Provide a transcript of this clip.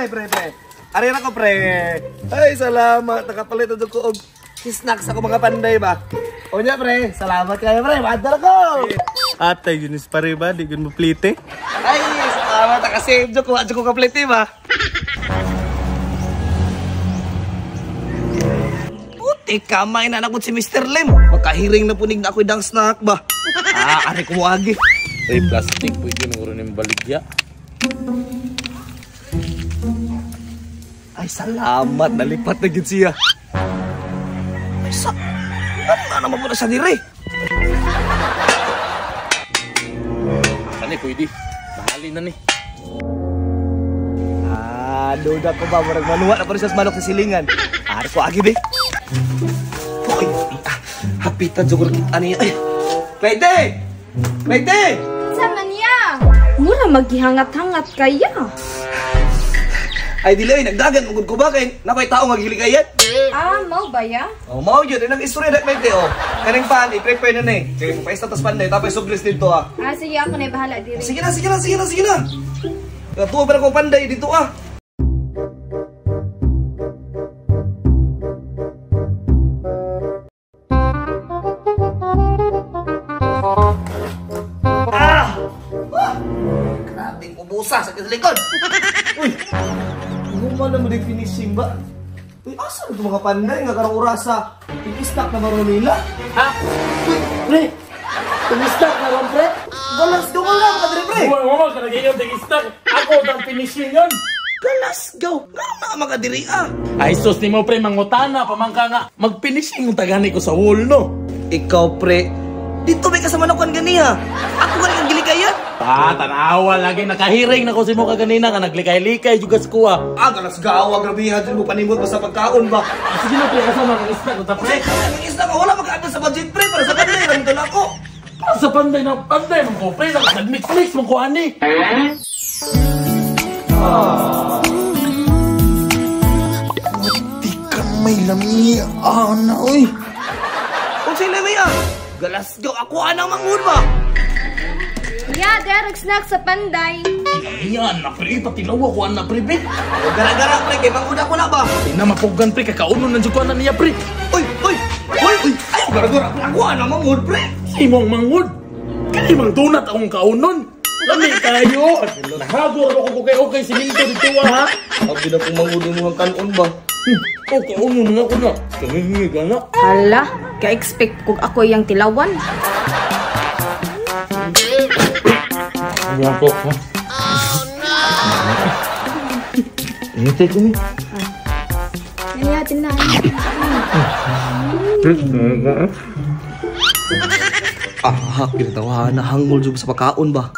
Pre, pre, pre. Ari na ko, pre. Ay, salamat. Nakapalit na ko og snacks ako mga panday ba. O nya, pre. Salamat kayo, pre. Maadala ko. Atay, ginis pare ba? Di gun mo plite. Ay, salamat. Nakasave jo ko. Adyo ko kaplite ba. Puti, kamay na nakot si Mr. Lim. Makahiring na punig na ako'y dang snack ba. Ah, ari ko mo agi. Ay, plastic. Pwede nang rin yung baligya. Ay, salamat. Nalipat na gid siya. Ay, sa... Ano na naman po na siya dire? Kani, pwede. Bahali na ni. Ah, duda ko ba? Murag manuwa na po siya sa manok sa silingan. Ari ko agi, be. Uy, ah, hapitan siguro kita niya. Ay, pwede! Pwede! Sa man niya? Mura maghihangat-hangat kaya. Ay, dili, ay, nagdagan. Mugod ko ba? Kay napay tao nga gilikayan. Ah, mau ba ya? Oh, mao yun. Ay, nag-istorya na, pwede, oh. Kaning pan, i-prepare na na eh. Sige, paista tas pan na eh. Tapos soft dito, ah. Ah, sige, ako na bahala diri. Sige na, sige na, sige na, sige na. Tuwa pa na kong panday dito, ah. Ah! Ah! Grabing ubusa sa likod. Uy! Ano man na finishing ba? Uy, asa na ito mga panday nga karang orasa? Tig-stock na maroon nila. Ha? Uy, Pre! Tig-stock na ron, pre? Galas gaw nga mga dre, pre! Huwag mo, kanagayong tig-stock. Ako ang finishing yun. Galas gaw! Nga na mga diri, ah! Ay, sus ni mo, pre, mangutana, pamangka nga. Mag-finishing yung tagani ko sa wall, no? Ikaw, pre, dito may kasama na kuan ganiha. Ako nga ang gilikayan. Ah, tanawa lagi. Nakahiring na ko si mo kaganina nga naglikay-likay juga sa kuha. Ah, galas gawa, grabe ha. Dyan mo panimot ba sa pagkaon ba? Ah, sige na, pre, kasama ng isda ko ta, pre. Ang isda ka, wala magkaano sa budget, pre. Para sa panday, ramdon ako. Para sa panday na panday, man ko, pre. Nag-mix-mix, man ko, ani. Di ka may lami, ah, na, uy. Kung sila may, ah. Galas gaw, ako anang manghud ba? Ya, derek snack sa panday. Yan na, pre. Patilawa ko, ana, pre, be. Gara-gara, pre. Kay manghud ako na ba? Di na mapugan, pre. Kakauno na dyan ko, ana niya, pre. Uy, uy, uy, uy. Ay, gara-gara, pre. Ako anang manghud, pre. Imong manghud. Kani mang donut akong kaunon. Lami kayo. Nahagor ako ko kay okay siminto dito, ha? Abi na kong manghud mo ang kanon ba? Oh, kaunon nga ko na. Kamingi ka na. Hala, ka-expect kog ako yang tilawan. Ano ako, ha? Oh, no! Hintay ko, mi. Nanyatin na. Ah, ginatawa na hangol jud sa pagkaon ba?